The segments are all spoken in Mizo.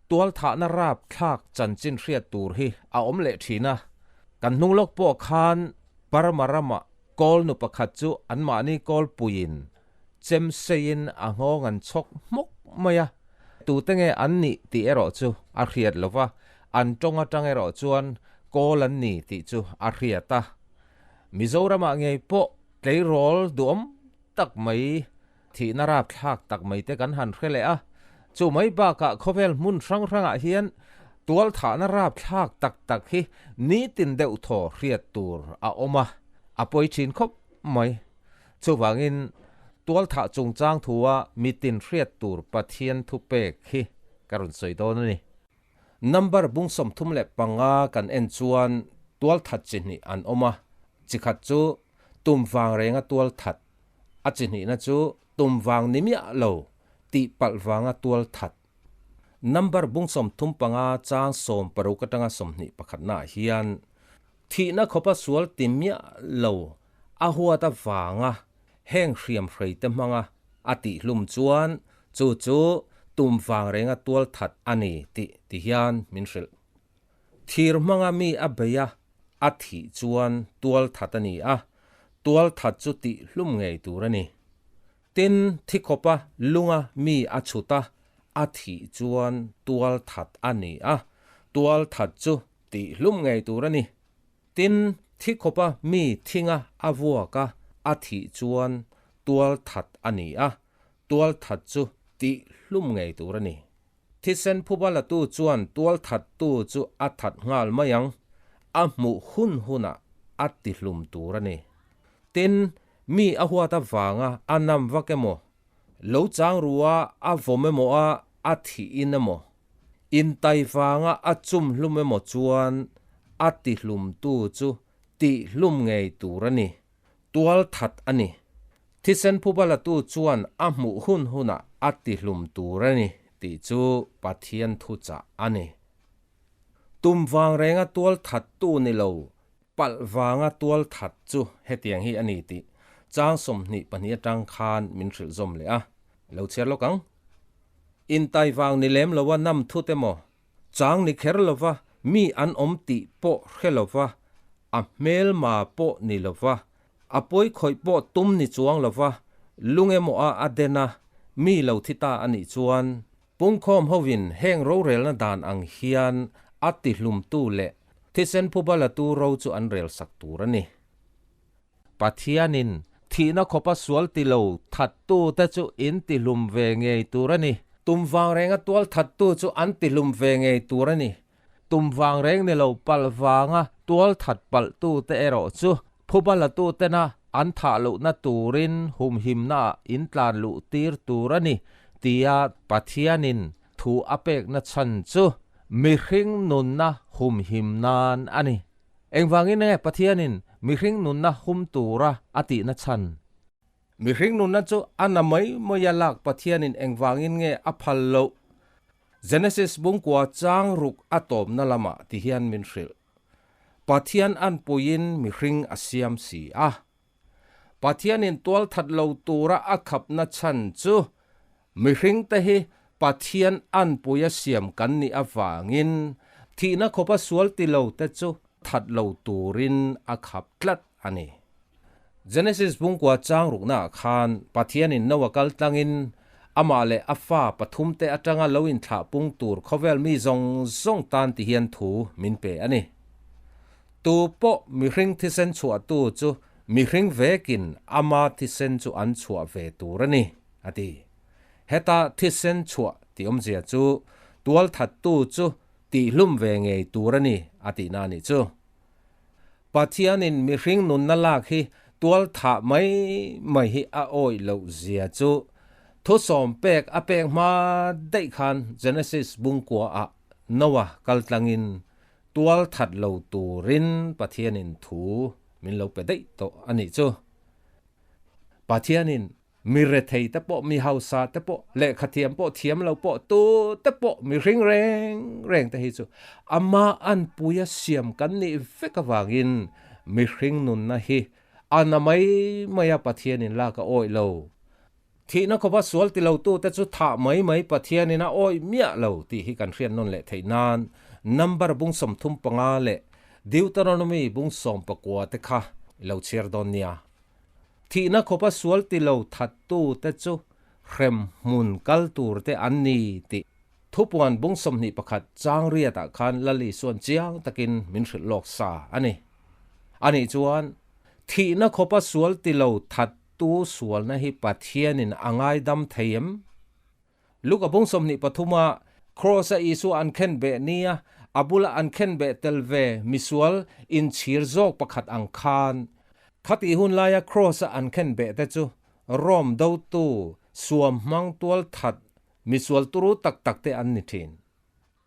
Tualthahna rapthlak chanchin hriat tur hi a awm leh thin a, kan hnung lawk pawh khan Burma ramah kawl nu pakhat chu anmahni kawlpuiin chem seiin a nghawng an chhawk hmawk mai a, tute nge an nih tih erawh chu a hriat lo va, an tawng atang erawh chuan kawl an ni tih chu a hriat a. Mizoramah ngei pawh tleirawl duhawm tak mai Thihna rapthlak tak mai te kan han hre leh a, chu mai bakah khawvel hmun hrang hrangah hian tualthahna rapthlak tak tak hi nitin deuh thaw hriat tur a awm a, a pawi thin khawp mai. Chuvangin tualthah chungchang thua mitin hriat tur Pathian thupek hi ka rawn sawi dawn a ni. Number bung 35 kan en chuan tualthat chi hnih an awm a, chi khat chu tum vang renga tualthat, a chi hnihna chu tum vang ni miah lo tih palh vanga tualthat. Number bung 35 chang 16 atanga 21 naah hian thihna khawpa sual ti miah lo a huat avanga heng hriam hreite hmanga a tihhlum chuan chu chu tum vang renga tual that a ni tih ti hian min hrilh. Thir hmanga mi a bei a, a thih chuan tual that a ni a, tual that chu tihhlum ngei tur a ni. Tin, thi khawpa lunga mi a chhut a, a thih chuan tual that a ni a, tual that chu tihhlum ngei tur a ni. Tin, thi khawpa mi thinga a vuak a, a thih chuan tual that a ni a, tual that chu tih hlum ngei tur a ni. Thisen phuba latu chuan tual thattu chu a that nghal mai ang, a hmuh hun hunah a ti hlum tur a ni. Tin, mi a huat avanga a nam vak emaw, lo chang rua a vawm emaw a a thih in emaw, Intai vanga a chum hlum emaw chuan a tihlumtu chu tihhlum ngei tur a ni. Tual that a ni. Thisen phubalatu chuan a hmuh hun hunah a tihlum tur a ni tih chu Pathian thuchah a ni. Tum vang renga tual thattu ni lo, palh vanga tual that chu hetiang hi a ni tih chang 22 atang khan min hrilh zawm leh a. Lo chhiar lawk ang. Intai vang ni lem loa nam thut emaw, chang ni kher lova mi an awm tih pawh hre lova, a hmelma pawh ni lova, a pawi khawih pawh tum ni chuang lova lung emaw a a den a, mi lo thi ta a nih chuan, pungkhawm hovin heng rorelna dan ang hian a tihlumtu leh thisen phuba latu ro chu an relsak tur a ni. Pathianin thihna khawpa sual ti lo thattute chu in tihlum ve ngei tur a ni. Tum vang renga tual thattu chu an tihlum ve ngei tur a ni. Tum vang reng ni lo palh vanga tual that palhtute erawh chu phuba latutena an thah lohna turin humhimnaah in tlan luh tir tur a ni tia Pathianin thu a pekna chhan chu mihring nunna humhim nan a ni. Engvangin nge Pathianin mihring nunna hum tura a tihna chhan? Mihring nunna chu a na mai mai a lak Pathianin engvangin nge a phal loh? Genesis bungkua chang ruk a tawpna lamah ti hian min hrilh. Pathian an puiin mihring a siam si a. Pathianin tualthat lo tura a khapna chhan chu mihringte hi Pathian anpui a siam kan nih avangin thihna khawpa sual ti lo te chu that lo turin a khap tlat a ni. Genesis bungkua chang ruknaah khan Pathianin Noah kal tlangin amah leh a fa pathumte atanga lo inthlah pung tur khawvel mi zawng zawng tan ti hian thu min pe a ni. Tu pawh mihring thisen chhuahtu chu mihring vekin ama thisen chu an chhuah ve tur a ni, a ti. Heta thisen chhuah tih awmzia chu tualthattu chu tihhlum ve ngei tur a ni, a tihna a nih chu. Pathianin mihring nunna lak hi tualthah mai mai hi a awih loh zia chu thusawm pek a pek hma daih khan Genesis bungkuaah Noah kaltlangin Tual that lo turin Pathianin thu min lo pe daih tawh a nih chu. Pathianin mi rethei te pawh, mi hausa te pawh, lehkha thiam pawh, thiam lo pawh, tu te pawh, mi hring reng reng te hi chu ama anpuia siam kan nih vek avangin mihring nunna hi a na mai mai a Pathianin lak a awih lo. Thihna khawpa sual ti lotute chu thah mai mai Pathianin a awih miah lo tih hi kan hriat nawn leh theih nan number bung 35 leh Deuteronomy bung 19 te kha i lo chhiar dawn nia. Thihna khawpa sual ti lo thattute chu hrem hmun kal tur te an ni tih Thupuan bung 21 chang riatah khan Lal Isuan chiang takin min hrilh lawk sa a ni. Anih chuan thihna khawpa sual ti lo that Tu sualna hi Pathianin a ngaidam thei em? Luka bung 23 ah Kraws-a Isua an khen beh nia a bula an khen beh tel ve misual inchhir zawk pakhat ang khan khatih hun laia Kraws-a an khen beh te chu Rome dotu suam hmang tual that misual turu tak tak te an ni thin.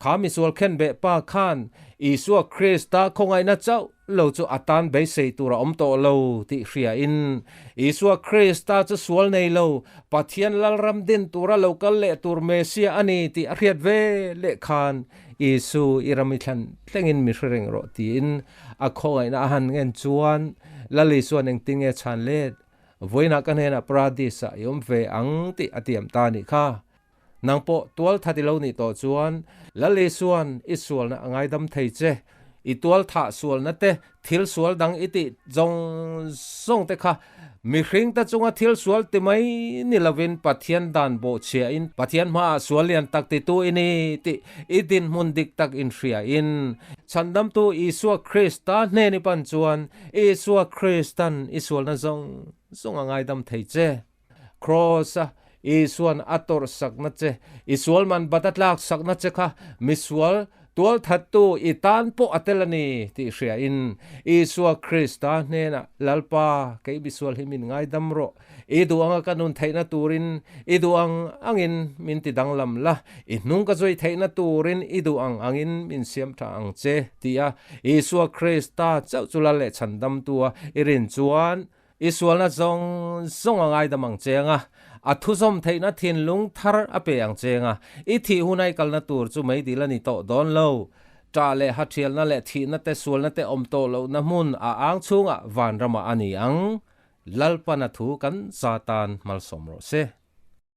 Kha misual khenbeh pa khan Isua Krista khawngaihna chauh lo chu a tan beisei tur a awm tawh lo tih hriain, Isua Krista chu sual nei lo, Pathian Lalram din tura lo kal leh tur Messiah a ni tih a hriat ve leh khan Isu i ram i thlan thlengin mi hre reng rawh tiin a khawngaihna a han ngen chuan Lal Isua'n engtin nge chhan let? Vawiinah ka hnenah Paradis-ah i awm ve ang tih a tiam ta a nih kha. Nang pawh tual that i lo nih tawh chuan Lal Isua'n i sualna a ngaidam thei che. I tual thah sualna te, thil sual dang i tih zawng zawng te kha mihring te chunga thil sual ti mai ni lovin Pathian dan bawhchhiahin Pathian hmaah sual lian tak titu i ni tih i dinhmun dik tak inhriain Chhandamtu Isua Krista hnen i pan chuan Isua Kristan i sualna zawng zawng a ngaidam thei che. Kraws-a Isua'n a tawrh sakna che, i sual man bat a tlak sakna che kha misual tualthattu i tan pawh a tel a ni tih hriain Isua Krista hnenah, Lalpa, kei misual hi min ngaidam rawh. I duh anga ka nun theihna turin i duh ang angin min ti danglam la, i hnung ka zui theihna turin i duh ang angin min siam tha ang che, tia Isua Krista chauh chu Lal leh Chhandamtua i rin chuan I sualna zawng zawng a ngaidam ang che anga, a thuzawm theihna thinlung thar a pe ang che anga, i thih hun ai kalna tur chu meidil a ni tawh dawn lo. Ṭah leh haṭhialna leh thihna te sualna te awm tawh lohna hmun a ang chhungah vanramah a ni ang. Lalpana thu kan za tan malsawm rawh se.